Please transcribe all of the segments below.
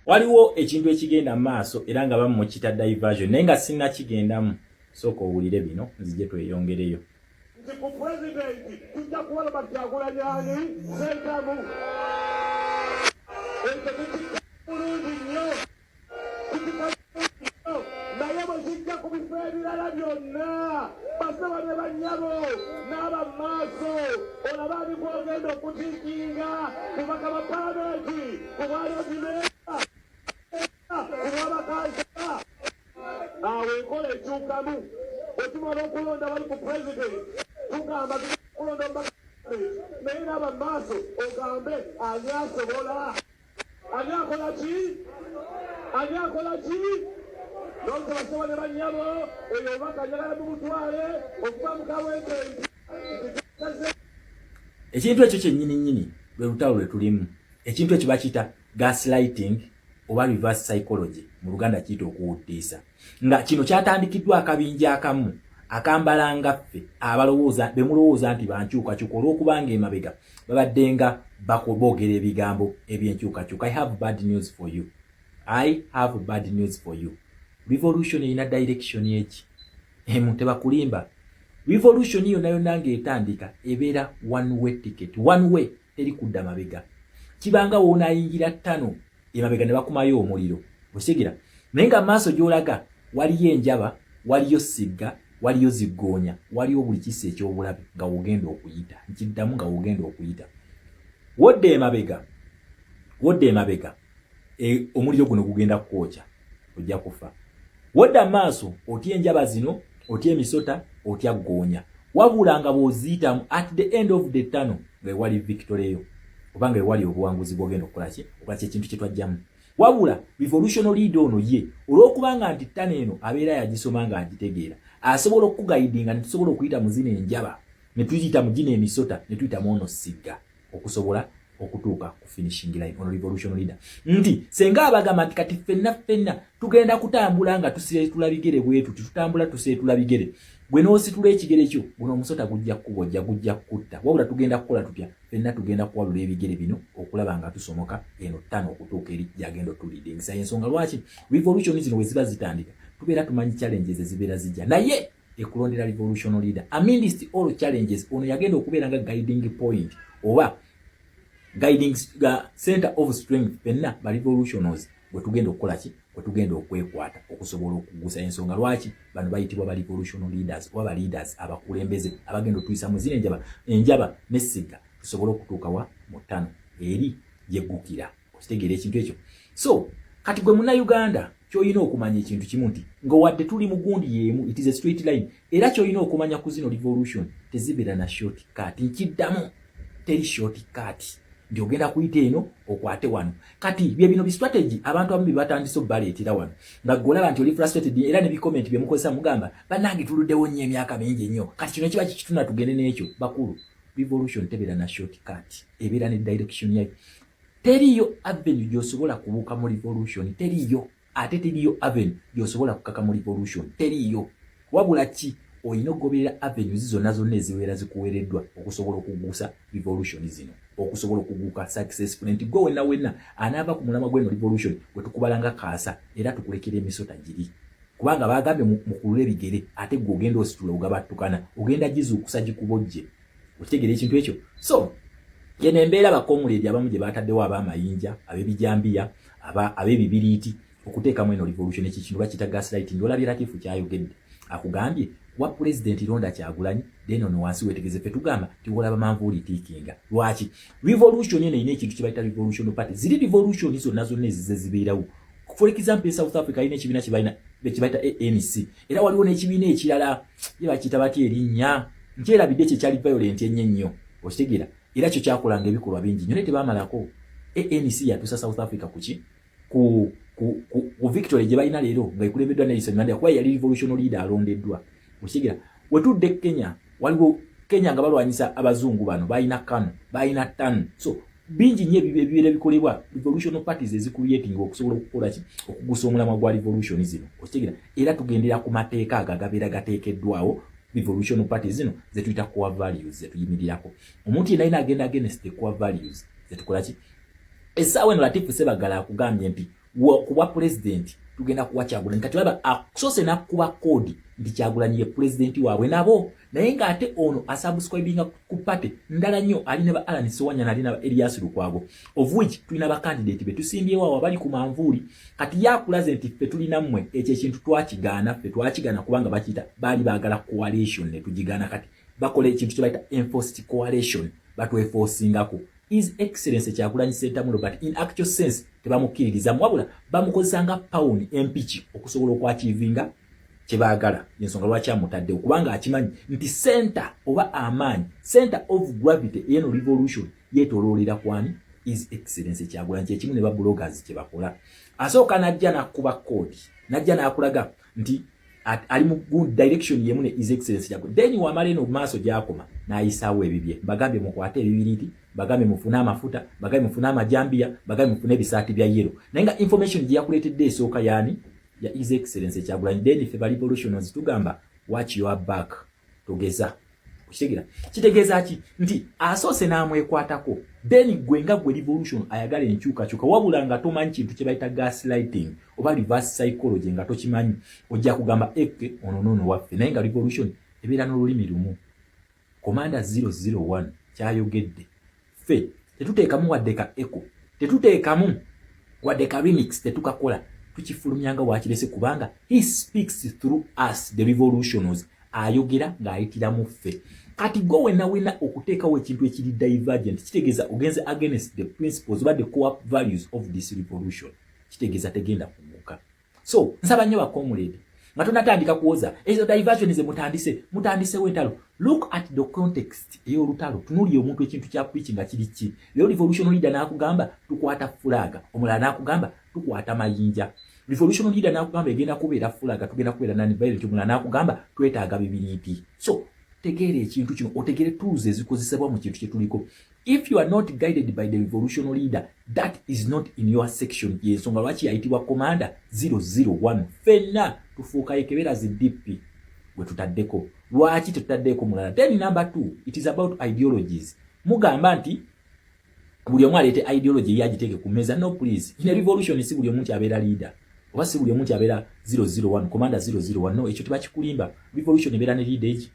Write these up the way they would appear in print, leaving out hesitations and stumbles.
Waliwo ekintu ekigenda mu maaso era nga bamukita diversion, naye nga sinnakigendamu, sooka owulire bino, nzije tweyongereyo. Nti ku pulezidenti tujja kuwa Robert Kyagulanyi ani Ssentamu. Ekyo tukikka bulungi nnyo, tukikka bulungi nnyo, naye bwe kijja ku bifo ebirala byonna, basaba ne bannyabo n'aba mu maaso, olaba ani gw'ogenda okutiikinga kubaka ba palamenti, ku bwalotimeeya, ku bwabakansala. Awo enkola ekyukamu. Bwe tumala okulonda bali ku pulezidenti, tugamba kulonda omubaka, naye n'aba mu maaso ogambe ani asobola, ani akola ki, ani akola ki. Nonse basaba ne bannyabo, oyo obubaka njagala mubutwale okuva mu Kawempe. Ekintu ekyo kyennyini nnyini lwe lutalo lwe tulimu. Ekintu ekyo bakiyita gaslighting oba reverse psychology, mu Luganda kiyita okuwuddiisa, nga kino kyatandikiddwa akabinja akamu akambala nga ffe abalowooza bemulowooza nti bankyukakyuka, olw'okubanga emabega babadde nga boogera ebigambo ebyenkyukakyuka. I have bad news for you, I have bad news for you. Revolution erina direction eki emu. Tebakulimba, revolution yonna yonna ng'etandika ebeera one way ticket, one way, teri kudda mabega. Kibanga woonaayingira ttano emabega ne bakumayo omuliro, okitegera? Naye nga maaso gy'olaga waliyo enjaba, waliyo sigga, waliyo ziggoonya, waliyo buli kisa eky'obulabe nga wogenda okuyita. Nkiddamu, nga wogenda okuyita wodda emabega, wodda emabega, omuliro guno gugenda kukwokya, ojja kufa. Wodda maaso otya enjaba zino, otya emisota, otya ggoonya, wabula nga bw'oziyitamu, at the end of the tunnel nga ewali victory yo oba nga ewali obuwanguzi bwogenda okukola ki, okukola ki ekintu kye twajjamu. Wabula revolution leader ono ye, olw'okubanga nti tunnel eno abeera yagisoma ng'agitegeera, asobola okuguidinga ne tusobola okuyita mu zino enjaba, ne tuyita mu gino emisota, ne tuyita mu ono sigga, okusobola okutuuka ku finishing line. Ono revolution leader nti senga abagamba nti kati ffenna ffenna tugenda kutambula nga tuseetula bigere bwe tuti, tutambula tuseetula bigere. Gwe n'ositula ekigere kyo, guno omusota gujja kukubojja, gujja kukutta. Wabula tugenda kukola tutya? Ffenna tugenda kuwalula ebigere bino okulaba nga tusomoka eno ttano okutuuka eri gyagenda otuleadingisa. Ensonga lwaki revolution zino we ziba zitandika tubeera tumanyi challenges ezibeera zijja, naye ekulondera revolution leader amidst all challenges, ono yagenda okubeera nga guiding point oba guiding center of strength fenna ba revolutioners bwe tugenda okukola ki, bwe tugenda okwekwata okusobola okugusa. Ensonga lwaki bano bayitibwa ba revolution leaders oba ba leaders abakulembeze abagenda otuyisa mu zino enjaba, enjaba nessiga, tusobole okutuuka wa mu ttano eri yeggukira. Okitegeera ekintu ekyo? So kati gwe Munnayuganda, kyolina okumanya ekintu kimu nti nga wadde tuli mu gundi y'emu, it is a straight line, era kyolina okumanya ku zino revolution tezibeera na short cut. Nkiddamu, teri short cut nti ogenda kuyita eno okwate wano. Kati bye bino bistrategy abantu abamu bye batandise obbaleetera wano, nga gwolaba nti oli frustrated, era ne bicomment bye mukozesa mugamba, "Bannange, tuluddewo nnyo emyaka mingi nnyo, kati kino kiba kikituna, tugende n'ekyo." Bakulu, revolution tebeera na short cut, ebeera ne direction yayo. Teriyo avenue gy'osobola kubuuka mu revolution, teriyo. Ate teriyo avenue gy'osobola kukaka mu revolution, teriyo. Wabula ki? Olina okugoberera avenues zonna zonna ezibeera zikuweereddwa okusobola okugusa revolution zino, okusobola okuguka successful, nti gwe wenna wenna anaava ku mulamwa gweno revolution gwe tukubala nga kaasa, era tukulekera emisota giri, kubanga bagambye mukulule ebigere, ate gwe ogenda ositula ogabattukana, ogenda gizuukusa gikubojje. Okitegeera ekintu ekyo? So yeno embeera bacomrade abamu gye bataddewo, ab'amayinja, ab'ebijambiya, ab'ebibiriiti, okuteekamu eno revolution. Ekyo kintu bakiyita gaslighting. Olabye Latifu kyayogedde, akugambye wa pulezidenti londa Kyagulanyi, then ono wansi wetegeze. Ffe tugamba tiwolaba manvuuli tiikinga. Lwaki revolution eno erina ekintu kye bayita revolution party? Ziri revolution zonna zonna ezize zibeerawo, for example, South Africa alina ekibiina kyebalina kyebayita ANC, era waliwo n'ekibiina ekirala ye bakiyita batya erinnya? Nkyerabidde, kye kyali violent ennyo ennyo, okitegeera? Era kyo kyakolanga ebikolwa bingi nnyo, naye tebamalako. ANC yatuusa South Africa kuki? Ku victory gye balina leero, nga ekulembeddwa Nelson Mandela, kuba yali revolution leader alondeddwa, okitegeera? Wetudde Kenya, waliwo Kenya nga balwanyisa abazungu bano, balina KANU, balina TANU. So bingi nnyo ebibeera bikolebwa, revolution parties ezicreating okusobola okukola ki? Okugusa omulamwa gwa revolution zino, okitegeera? Era tugendera ku mateeka ago agabeera gateekeddwawo revolution parties zino zetuyita core values zetuyimirirako. Omuntu yenna alina agenda against the core values zetukola ki? Essaawa eno Latifu Sebagala akugambye nti Ku bwa pulezidenti tugenda kuwa Kyagulanyi. Kati olaba asoose n'akkuba koodi nti Kyagulanyi ye pulezidenti waabwe nabo, naye ng'ate ono asubscribinga ku party ndala nnyo. Ali ne ba Alan Sewanyana, ali ne ba Erias Lukwago, of which tulina bakandidate be tusimbyewo awo abali ku manvuuli. Kati yakulaze nti ffe tulina mmwe. Ekyo ekintu twakigaana, ffe twakigaana kubanga bakiyita baali baagala coalition ne tugigaana. Kati bakola ekintu kye bayita enforced coalition, batweforcingako His Excellence Kyagulanyi Ssentamu Robert. In actual sense tebamukkiririzamu, wabula bamukozesa nga pawn, empiki, okusobola okwachievinga kyebaagala. Ensonga lwaki amutaddewo, kubanga akimanyi nti center oba amaanyi, center of gravity eno revolution yeetoloolera kwani? His Excellence Kyagulanyi. Kyekimu ne babloggers kyebakola. Asooka najja nakkuba koodi, najja nakulaga nti ali mu direction yemu ne His Excellence Kyagulanyi. Then wamala eno maaso gyakoma n'ayisaawo ebibye. Bagambye mukwate ebibiriti, bagambye mufune amafuta, bagambye mufune amajambiya, bagambye mufune ebisaati bya yellow, naye nga information gye yakuleetedde esooka yaani? Ya His Excellence Kyagulanyi. Then ffe ba revolutionaries tugamba, "Watch your back." Togeza okitegeera kitegeeza ki nti asoose n'amwekwatako. Then gwe nga gwe revolution ayagala enkyukakyuka, wabula nga tomanyi kintu kye bayita gaslighting oba reverse psychology, nga tokimanyi, ojja kugamba eke ono noono waffe, naye nga revolution ebeera n'olulimi lumu. Commander 001 kyayogedde, ffe tetuteekamu wadde ka echo, tetuteekamu wadde ka remix, tetukakola, tukifulumya nga wakirese, kubanga he speaks through us, the revolutioners. Ayogera ng'ayitira mu ffe. Kati gwe wena wena okuteekawo ekintu ekiri divergent, kitegeeza ogenze against the principles oba the core values of this revolution, kitegeeza tegenda kuguka. So nsaba nnyo bacomrade, nga tonatandika kuwoza ezo diversion ze mutandise, mutandisewo entalo, look at the context ey'olutalo. Tunuulira omuntu ekintu kya preach nga kiri ki. Leero revolution leader n'akugamba tukwata flag, omulala n'akugamba tukwata mayinja. Revolution leader n'akugamba egenda kubeera flag, tugenda kubeera non violent, omulala n'akugamba twetaaga bibiriiti. So tegeera ekintu kino, otegere tools ezikozesebwa mu kintu kyetuliko. If you are not guided by the revolution leader, that is not in your section. Yensonga lwaki yayitibwa Commander 001. Fenna tufuuka ekebera zi DP gwe tutaddeko. Lwaki tetutaddeko mulala? Then number two, it is about ideologies. Mugamba nti buli omu aleete ideology ye agiteeke ku meza. No, please, in a revolution si buli omu nti abeera leader, oba si buli omu nti abeera 001, Commander 001. No, ekyo tebakikulimba. Revolution ebeera ne leader egi.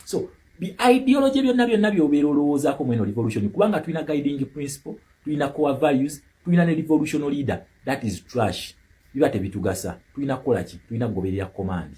So bi ideology byonna byonna byobeera olowoozaako mweno revolution, kubanga tulina guiding principle, tulina core values, tulina ne revolution leader, that is trash, biba tebitugasa. Tulina kukola ki? Tulina kugoberera command.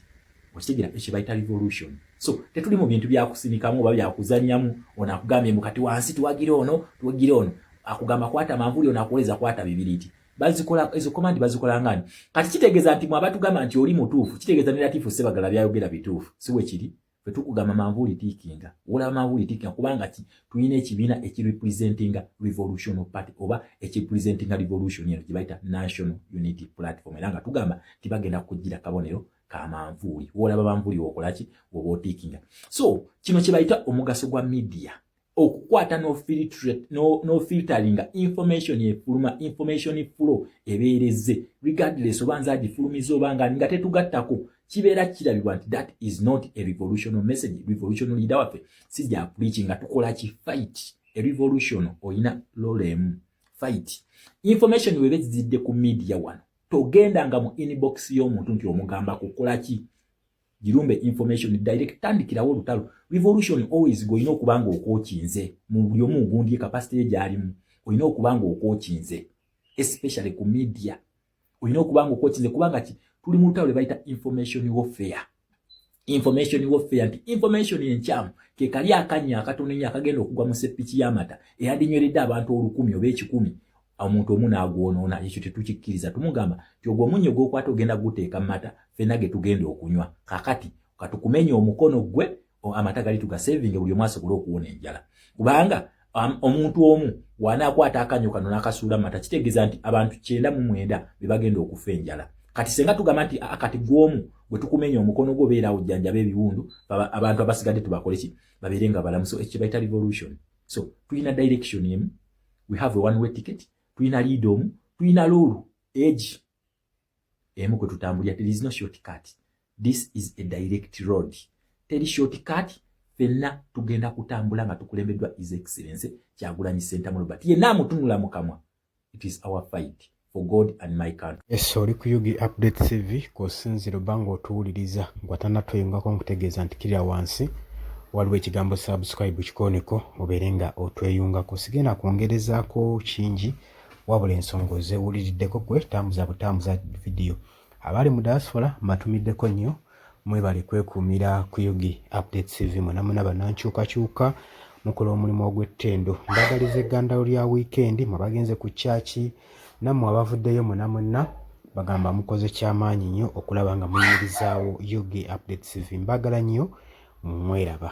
Okitegeera ekyo bayita revolution? So tetuli mu bintu byakusinikamu oba byakuzannyamu. Ono akugambye mu kati wansi tuwagire ono, tuwagire ono, akugamba kwata manvuli, ono akuwoleza kwata bibiriti. Bazikola ezo command bazikola ngani? Kati kitegeeza nti mwe abatugamba nti oli mutuufu, kitegeeza ne Latifu Sebagala byayogera bituufu, si bwe kiri? Ffe tukugamba manvuuli tiikinga, olaba manvuuli tiikinga, kubanga ki? Tulina ekibiina ekirepresentinga Revolution Party oba ekirepresentinga revolution eno gye bayita National Unity Platform, era nga tugamba tibagenda kugira kabonero ka manvuuli. Woolaba manvuuli wokolaki? Woba otiikinga. So kino kye bayita omugaso gwa media, okukwata nofilteringa information efuluma, information flow ebeereze regardless oba nze agifulumiza oba nga tetugattako, kibeera kirabibwa nti that is not a revolutional message. Revolutional leader waffe si gya preaching. Nga tukola ki? Fight a revolution. Oyina role emu, fight. Information webe zizidde ku media wano, togendanga mu inbox y'omuntu nti omugamba kukola ki. Girumbe information direct, tandikirawo olutalo. Revolution always golina okuba nga okwokinze mu buli omu gundi capacity ye gyalimu. Olina okuba nga okwokinze, especially ku media, olina okuba nga okwokinze, kubanga ki? Tuli mu lutalo lwe bayita information warfare. Information warfare nti information enkyamu ke kali akannya akatono ennyo akagenda okugwa mu seppiki y'amata eyandinyweredde abantu 1000 oba 100, omuntu omu n'agwonoona. Ekyo tetukikkiriza. Tumugamba nti ogwo omunnyo gw'okwata ogenda guteeka mu mata ffenna ge tugenda okunywa. Kakati katukumenye omukono gwe, amata gali tugasevinge, buli omu asobole okuwona enjala, kubanga omuntu omu w'anaakwata akannyo kano n'akasuula mu mata, kitegeeza nti abantu 99 be bagenda okufa enjala. Kati senga tugamba nti kati gw'omu gwe tukumenya omukono gwo, beera ojjanjaba ebiwundu, abantu abasigadde tubakole ki? Babeere nga balamu. So ekyo bayita revolution. So tulina direction emu, we have a one way ticket, tulina leader omu, tulina role egi emu kwe tutambulira. There is no shortcut, this is a direct road, teri shortcut. Ffenna tugenda kutambula nga tukulembeddwa His Excellence Kyagulanyi Ssentamu Robert. Yenna amutunula mu kamwa, it is our fight. for God and my country. Yes, oli ku UG Update TV kw'osinziira oba ng'otuwuliriza ng'atannatweyungako nkutegeeza nti kirira wansi waliwo ekigambo subscribe kikooneko obeere nga otweyungako. Sigenda kwongerezaako kingi wabula ensonga ozeewuliriddeko gwe tambuza butambuza vidiyo. Abali mu diaspora mbatumiddeko nnyo mwebale kwekuumira ku UG Update TV mwena mwena bannankyukakyuka mukola omulimu ogw'ettendo. Mbagaliza eggandalo lya wiikendi mwe bagenze ku kyaki nammwe abavuddeyo mwena mwenna bagamba mukoze kyamaanyi nnyo okulaba nga muyimirizaawo UG Update TV. Mbagala nnyo mweraba.